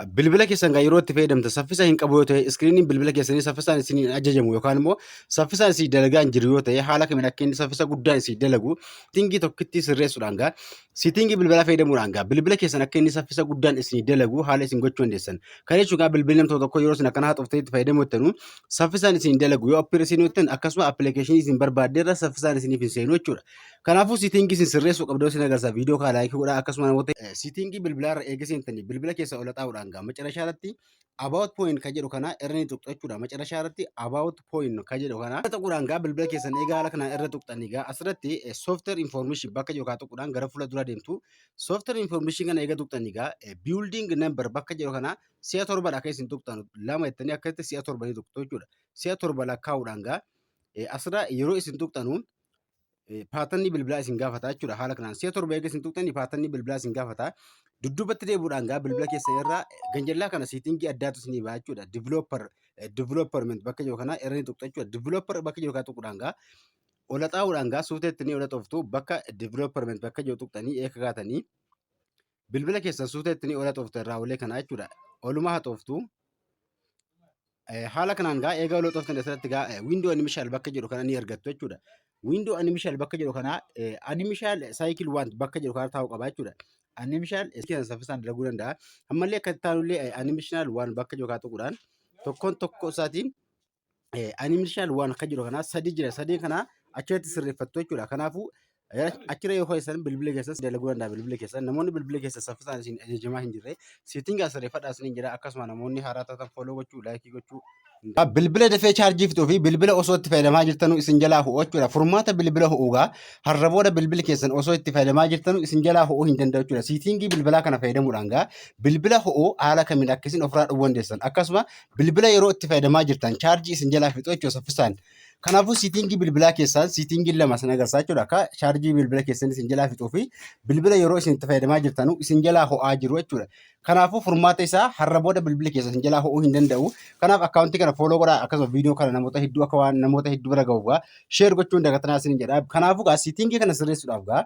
Bilbila keessan kan yeroo itti fayyadamtan saffisa hin qabu yoo ta'e, iskiriiniin bilbila keessanii saffisaan isin hin ajajamu yookaan immoo saffisaan isin dalagaa hin jiru yoo ta'e, haala kamiin akka inni saffisa guddaan isin dalagu setting tokkitti sirreessuudhaan gaa setting bilbilaa fayyadamuudhaan gaa bilbila keessan akka inni saffisa guddaan isin dalagu haala isin gochuu dandeessan. Kana jechuun gaa bilbilli namni tokko yeroo isin akkana haxooftanii itti fayyadamu jettanu saffisaan isin dalagu yoo appii isin hojjetan, akkasuma appilikeeshinii isin barbaadde irra saffisaan isiniif hin seenu jechuudha. Kanaafuu setting isin sirreessuu qabdu isin agarsiisa. Viidiyoo kana like godhaa, akkasuma namoota setting bilbilaa irra eega seentanii bilbila keessa ol xaa'uudhaan gaa macarashaa irratti about phone kan jedhu kana irra ni tuqxu jechuudha. Macarashaa irratti about phone kan jedhu kana irra tuquudhaan gaa bilbila keessan eega haala kanaan irra tuqxanii gaa asirratti software information bakka jedhu kana tuquudhaan gara fuula dura deemtu. Software information kana eega tuqxanii gaa building number bakka jedhu kana si'a torbadha akka isin tuqxan, lama jettanii akkasitti si'a torba ni tuqxu jechuudha. Si'a torba lakkaa'uudhaan gaa asirra yeroo isin tuqxanu pattern bilbilaa isin gaafata jechuudha. Haala kanaan si'a torba eega isin tuqxanii pattern bilbilaa isin gaafata. Dudduubatti deebi'uudhaan gaa bilbila keessa irraa ganjallaa kana setting addaatu isinii ba'a jechuudha. Development bakka jiru kana irra ni tuqxu jechuudha. Developer bakka jiru kana tuquudhaan gaa ola xaa'uudhaan gaa suuteetti ni ola xooftu, bakka development bakka jiru tuqxanii eeka kaatanii bilbila keessan suuteetti ni ola xooftu irraa olee kana jechuudha. Olumaa haa xooftu. Haala kanaan gaa eega ola xooftan asirratti gaa window animation bakka jedhu kana ni argattu jechuudha. Window animation bakka jedhu kana animation cycle one bakka jedhu kana taa'uu qaba jechuudha. Animation keessan saffisaan dalaguu danda'a. Ammallee akka taanullee animation one bakka jedhu kana tuquudhaan tokkoon tokko isaatiin animation one akka jedhu kana sadi jira. Sadeen kana achirratti sirreeffattu jechuudha. Kanaafuu achirra yoo keessan bilbila keessan dalaguu danda'a bilbila keessan. Namoonni bilbila keessan saffisaan isin ajajamaa hin jirre setting sirreeffadhaa isiniin jira. Akkasuma namoonni haaraa taatan follow gochuu, like gochuu. Bilbila dafee chaarjii fixuu fi bilbila osoo itti fayyadamaa jirtanuu isin jalaa ho'u jechuudha. Furmaata bilbila ho'uugaa har'a booda bilbilli keessan osoo itti fayyadamaa jirtanuu isin jalaa ho'uu hin danda'u jechuudha. Setting bilbilaa kana fayyadamuudhaan gaa bilbila ho'uu haala kamiin akka isin ofirraa dhowwuu dandeessan. Akkasuma bilbila yeroo itti fayyadamaa jirtan chaarjii isin jalaa fixu jechuudha saffisaan. Kanaafuu setting bilbilaa keessaan setting lama isin agarsiisa jechuudha. Akka chaarjii bilbila keessan isin jalaa fixuu fi bilbila yeroo isin itti fayyadamaa jirtanuu isin jalaa ho'aa jiru jechuudha. Kanaafuu furmaata isaa har'a booda bilbilli keessan isin jalaa ho'uu hin danda'u. Kanaaf akkaawuntii kana follow godhaa, akkasuma viidiyoo kana namoota hedduu akka waan namoota hedduu bira gahu gaa share gochuun dagatanaa isin jedha. Kanaafuu gaa setting kana sirreessuudhaaf gaa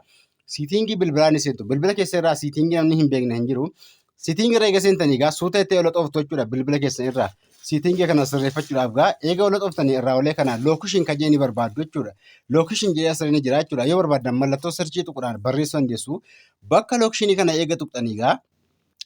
setting bilbilaa ni seentu. Bilbila keessa irraa setting namni hin beekne hin jiru. Setting irra eega seentanii gaa suuta itti ola xooftu jechuudha bilbila keessan irraa. Setting kana sirreeffachuudhaaf gaa eega ola xooftanii irraa olee kana location kan jedhanii barbaaddu jechuudha. Location jedhee asirra ni jira jechuudha. Yoo barbaaddan mallattoo search tuquudhaan barreessuu dandeessu. Bakka location kana eega tuqxanii gaa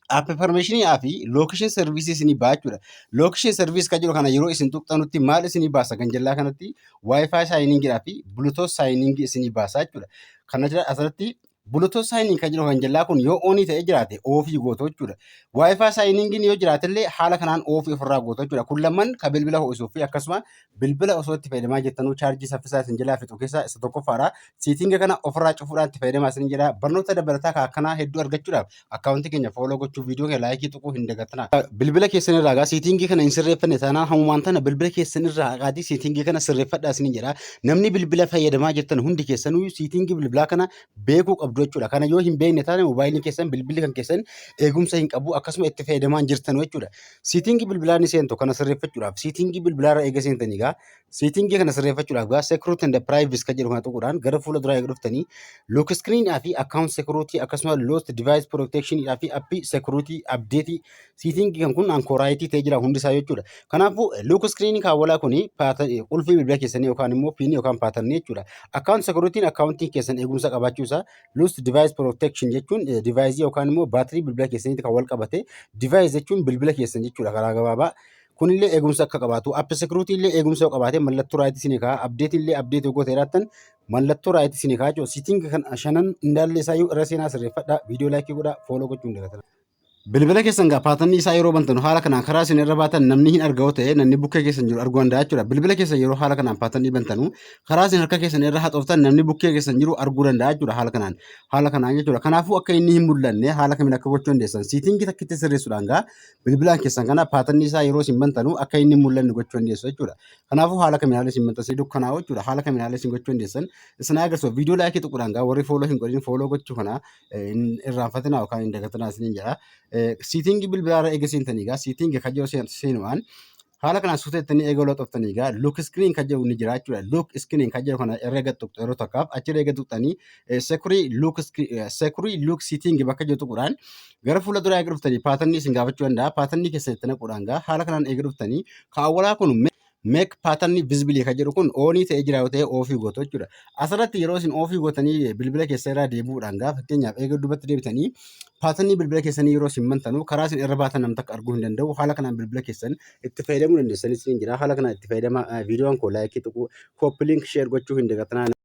app permission fi location service isinii ba'a jechuudha. Location service kan jedhu kana yeroo isin tuqxanutti maal isinii baasa? Kan jallaa kanatti Wi-Fi signing fi Bluetooth signing isinii baasa jechuudha. Kana jira asirratti Bluetooth signing kan jedhu kan jallaa kun yoo on ta'ee jiraate off gootu jechuudha. Wi-Fi signing yoo jiraate illee haala kanaan off ofirraa gootu jechuudha. Kun lamaan kan bilbila ho'isuu fi akkasuma bilbila osoo itti fayyadamaa jirtanuu chaarjii saffisaa isin jalaa fixu keessaa isa tokkoffaadha. Setting kana ofirraa cufuudhaan itti fayyadamaa isin jedha. Barnoota dabalataa kan akkanaa hedduu argachuudhaaf akkaawuntii keenya follow gochuu, viidiyoo keenya like tuquu hin dagatinaa. Bilbila keessan irraa gaa setting kana hin sirreeffanne taanaan hamumaan tana bilbila keessan irraa haqaatii setting kana sirreeffadhaa isin jedha. Namni bilbila fayyadamaa jirtan hundi keessanuu setting bilbilaa kana beekuu qabdu jechuudha. Kana yoo hin beekne taane moobaayiliin keessan, bilbilli kan keessan eegumsa hin qabu, akkasuma itti fayyadamaa hin jirtan jechuudha. Setting bilbilaa ni seentu kana sirreeffachuudhaaf. Setting bilbilaa irra eega seentanii gaa setting kana sirreeffachuudhaaf gaa security and privacy kan jedhu kana tuquudhaan gara fuula duraa eega dhuftanii lock screen fi account security, akkasuma lost device protection fi app security update setting kan kun ankoraayitii ta'ee jira hundi isaa jechuudha. Kanaafuu lock screen kaawwalaa kuni qulfii bilbila keessanii yookaan immoo PIN yookaan pattern jechuudha. Account security akkaawuntiin keessan eegumsa qabaachuu isaa, lost device protection jechuun device yookaan immoo baatirii bilbila keessaniitti kan wal qabate, device jechuun bilbila keessan jechuudha karaa gabaabaa. Kunillee eegumsa akka qabaatu, app security illee eegumsa yoo qabaate mallattoo right isinii ka'a, update illee update yoo goote jiraattan mallattoo right isinii ka'a jechuudha. Setting kan shanan indaallee isaayyuu irra seenaa sirreeffadhaa, viidiyoo like godhaa, follow gochuu hin dagatinaa. Bilbila keessan gaa pattern isaa yeroo bantan haala kanaan karaa isin irra baatan namni hin argamu ta'e namni bukkee keessan jiru arguu danda'a jechuudha. Bilbila keessan yeroo haala kanaan pattern bantanu karaa isin harka keessan irra haxooftan namni bukkee keessan jiru arguu danda'a jechuudha haala kanaan. Haala kanaan jechuudha. Kanaafuu akka inni hin mul'anne haala kamiin akka gochuu dandeessan setting takkitti sirreessuudhaan gaa bilbilaan keessan kana pattern isaa yeroo isin bantanu akka inni hin mul'anne gochuu dandeessu jechuudha. Kanaafuu haala kamiin haala isin bantan dukkanaa'u jechuudha. Haala kamiin haala isin gochuu dandeessan isin agarsiisu. Viidiyoo like tuquudhaan gaa warri follow hin godhin follow gochuu kana hin irraanfatinaa yookaan hin dagatinaa isiniin jedha. Setting bilbilaa irra eega seentanii gaa setting kan jiru seenuudhaan Haala kanaan suuta jettanii eega laxooftanii egaa lock screen kan jedhu ni jira jechuudha. Lock screen kan jedhu kana irra gad tuqxu yeroo takkaaf achirra eega tuqxanii secure lock setting bakka jedhu tuquudhaan gara fuula duraa eega dhuftanii pattern isin gaafachuu danda'a. Pattern keessan itti naquudhaan gaa haala kanaan eega dhuftanii kaawwalaa kun make pattern visible kan jedhu kun on ta'ee jira yoo ta'e off gootu jechuudha. Asirratti yeroo isin off gootanii bilbila keessa irraa deebi'uudhaan gaa fakkeenyaaf eega duubatti deebitanii pattern bilbila keessanii yeroo isin bantanu karaa isin irra baatan namni takka arguu hin danda'u. Haala kanaan bilbila keessan itti fayyadamuu dandeessanis ni jira. Haala kanaan itti fayyadama. Viidiyoon koo like tuquu, copy link, share gochuu hin dagatinaa.